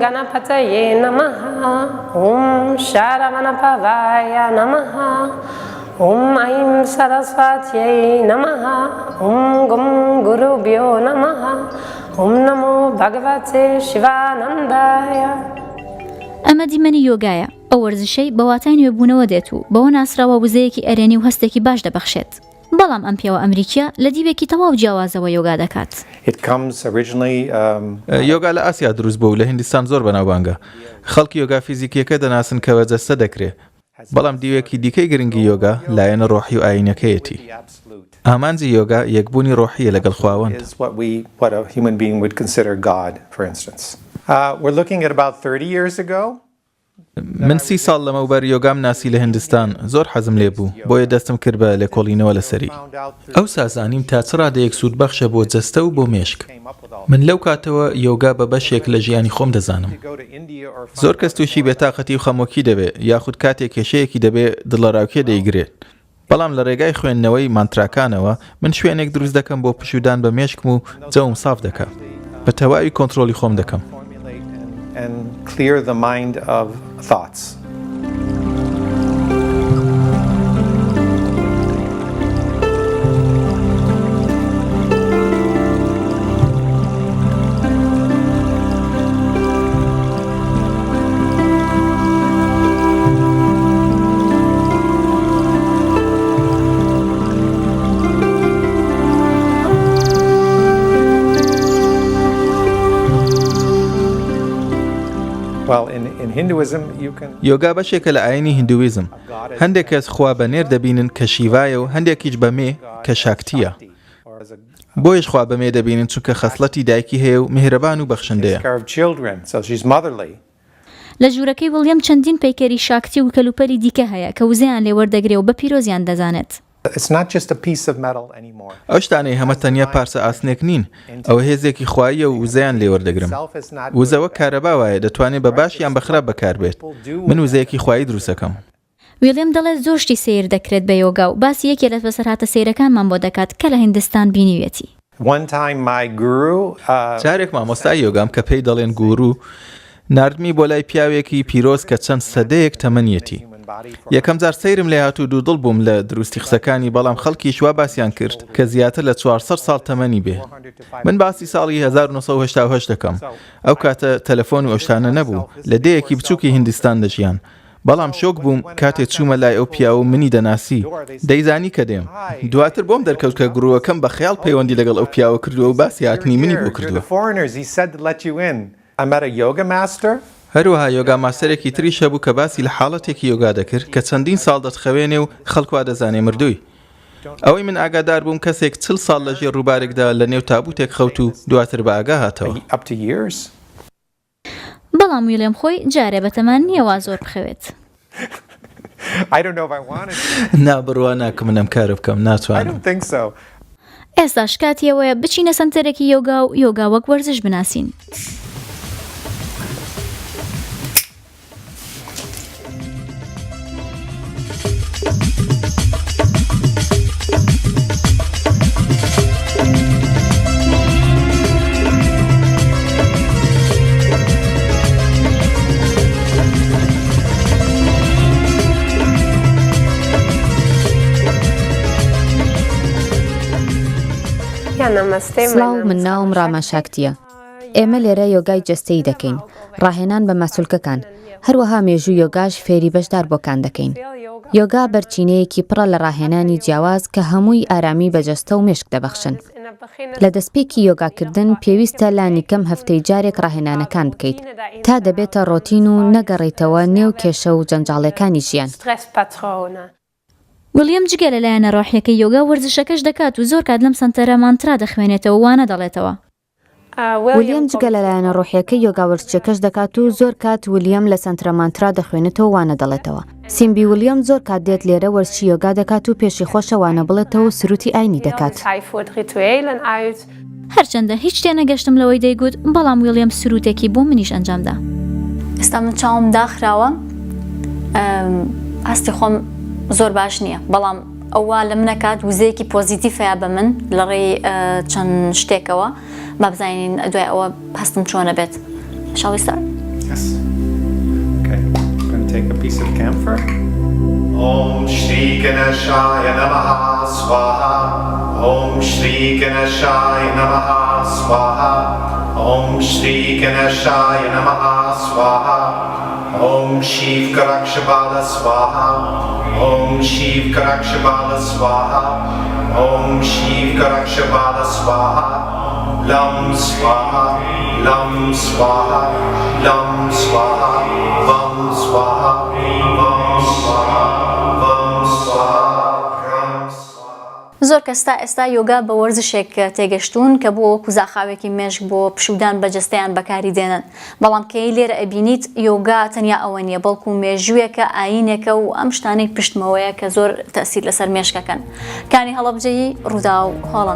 گەنەپەتەیێ نەمەه ئوم شارەڤەنەپەڤایە نەمەه ئوم ئەیم سەرەسواتیەی نەمەه ئوم گوم گوروبیۆ نەمەه ئوم نەمۆ بەگڤەتێ شیڤانەندایە. ئەمە دیمەنی یۆگایە، ئەو وەرزشەی بە واتای نوێبوونەوە دێت و بەوە ناسراوە وزەیەکی ئەرێنی و هەستێکی باش دەبەخشێت. بەڵام ئەم پیاوە ئەمریکییە لە دیوێکی تەواو جیاوازەوە یۆگا دەکات. یۆگا لە ئاسیا دروست بووە و لە هیندستان زۆر بەناوبانگە. خەڵک یۆگا فیزیکییەکە دەناسن کە بە جەستە دەکرێ، بەڵام دیوێکی دیکەی گرنگی یۆگا لایەنە ڕۆحی و ئایینەکەیەتی. ئامانجی یۆگا یەکبوونی ڕۆحییە لەگەڵ خواوەند. من سی ساڵ لەمەوبەر یۆگام ناسی لە هیندستان، زۆر حەزم لێ بوو، بۆیە دەستم کرد بە لێکۆڵینەوە لەسەری. ئەوسا زانیم تا چ ڕادەیەک سوودبەخشە بۆ جەستە و بۆ مێشک. من لەو کاتەوە یۆگا بە بەشێک لە ژیانی خۆم دەزانم. زۆر کەس تووشی بێتاقەتی و خەمۆکی دەبێ، یاخود کاتێک کێشەیەکی دەبێ دڵەراوکێ دەیگرێت. بەڵام لە ڕێگای خوێندنەوەی مانتراکانەوە من شوێنێک دروست دەکەم بۆ پشوودان بە مێشکم و جەوم ساف دەکا. بە تەواوی کۆنترۆڵی خۆم دەکەم. یۆگا بەشێکە لە ئایینی هیندویزم. هەندێک کەس خوا بە نێر دەبینن کە شیڤایە و هەندێکیش بە مێ کە شاکتییە. بۆیەش خوا بە مێ دەبینن چونکە خەسڵەتی دایکی هەیە و میهرەبان و بەخشندەیە. لە ژوورەکەی وڵیەم چەندین پەیکەری شاکتی و کەلوپەلی دیکە هەیە کە وزەیان لێ وەردەگرێ و بە پیرۆزیان دەزانێت. ئەو شتانەی هەمە تەنیا پارچە ئاسنێک نین، ئەوە هێزێکی خواییە و وزەیان لێ وەردەگرم. وزە وەک کارەبا وایە، دەتوانێ بە باش یان بە خراپ بەکاربێت. من وزەیەکی خوایی دروست دەکەم. ویڵیەم دەڵێت زۆر شتی سەیر دەکرێت بە یۆگا و باسی یەکێ لە بەسەرهاتە سەیرەکانمان بۆ دەکات کە لە هیندستان بینیویەتی. جارێک مامۆستای یۆگام کە پێی دەڵێن گورو ناردمی بۆ لای پیاوێکی پیرۆز کە چەند سەدەیەک تەمەنیەتی. یەکەم جار سەیرم لێهات و دوودڵ بووم لە دروستی قسەکانی بەڵام خەڵکیش وا باسیان کرد کە زیاتر لە 400 ساڵ تەمەنی بێ. من باسی ساڵی 1988 دەکەم. ئەو کاتە تەلەفۆن و ئەو شتانە نەبوو. لە دێیەکی بچووکی هیندستان دەژیان. بەڵام شۆک بووم کاتێ چوومە لای ئەو پیاوە و منی دەناسی، دەیزانی کە دێم. دواتر بۆم دەرکەوت کە گرووەکەم بە خەیاڵ پەیوەندی لەگەڵ ئەو پیاوە کردووە و باسی هاتنی منی بۆ کردووە. هەروەها یۆگا ماستەرێکی تریش هەبوو کە باسی لە حاڵەتێکی یۆگا دەکرد کە چەندین ساڵ دەتخەوێنێ و خەڵک وا دەزانێ مردووی. ئەوەی من ئاگادار بووم کەسێک 40 ساڵ لە ژێر ڕووبارێکدا لە نێو تابووتێک خەوت و دواتر بە ئاگا هاتەوە. بەڵام ویڵیەم خۆی جارێ بەتەما نییە وا زۆر بخەوێت. نا بڕوا ناکەم من ئەم کارە بکەم ناتوانم. ئێستاش کاتی ئەوەیە بچینە سەنتەرێکی یۆگا و یۆگا وەک وەرزش بناسین. سڵاو من ناوم ڕاما شاکتییە. ئێمە لێرە یۆگای جەستەیی دەکەین، ڕاهێنان بە ماسولکەکان، هەروەها مێژووی یۆگاش فێری بەشداربووەکان دەکەین. یۆگا بەرچینەیەکی پڕە لە ڕاهێنانی جیاواز کە هەمووی ئارامی بە جەستە و مێشک دەبەخشن. لە دەستپێکی یۆگاکردن پێویستە لانیکەم هەفتەی جارێک ڕاهێنانەکان بکەیت تا دەبێتە ڕۆتین و نەگەڕێیتەوە نێو کێشە و جەنجاڵیەکانی ژیان. ویڵیەم جگە لە لایەنە ڕۆحیەکەی یۆگا وەرزشەکەش دەکات و زۆر کات لەم سەنتەرە مانترا دەخوێنێتەوە و وانە دەڵێتەوە. ولیەم جگە لە لایەنە ڕۆحیەکەی یۆگا وەرزشەکەش دەکات و زۆر کات ولیەم لە سەنترە مانترا دەخوێنێتەوە وانە دەڵێتەوە. سیمبی ولیەم زۆر کات دێت لێرە وەرزشی یۆگا دەکات و پێشی خۆشە وانە بڵێتەوە و سروتی ئاینی دەکات. هەرچەندە هیچ تێنەگەشتم لەوەی دەیگوت، بەڵام ویڵیەم سروتێکی بۆ منیش ئەنجامدا. ئێستا من چاوم داخراوە هەستی خۆم زۆر باش نییە بەڵام ئەو وا لە منەکات وزەیەکی پۆزیتیف هەیە بە من لە ڕێی چەند شتێکەوە با بزانین دوای ئەوە هەستم چۆنە بێت Shall we start? Yes. Okay. I'm going to take a piece of camphor. Om Shri Ganeshaya Namaha Swaha. Om Shri Ganeshaya Namaha Swaha. Om Shri Ganeshaya Namaha Swaha. Om Shiv Karakshabala Swaha. Om Shiv Karakshabala Swaha. Om Shiv Karakshabala Swaha. Lam Swaha. Lam Swaha. Lam Swaha. Vam Swaha. Vam Swaha. Vam Swaha. Ram Swaha. زۆر کەس تا ئێستا یۆگا بە وەرزشێک تێگەشتوون کە بۆ وەکو زاخاوێکی مێشک بۆ پشوودان بە جەستەیان بەکاری دێنن، بەڵام کەی لێرە ئەبینیت یۆگا تەنیا ئەوە نییە بەڵکو مێژوویەکە، ئایینێکە و ئەم شتانەی پشتمەوەیە کە زۆر تەئسیر لەسەر مێشک ئەکەن. کانی هەڵەبجەیی، ڕووداو، هۆڵەندا.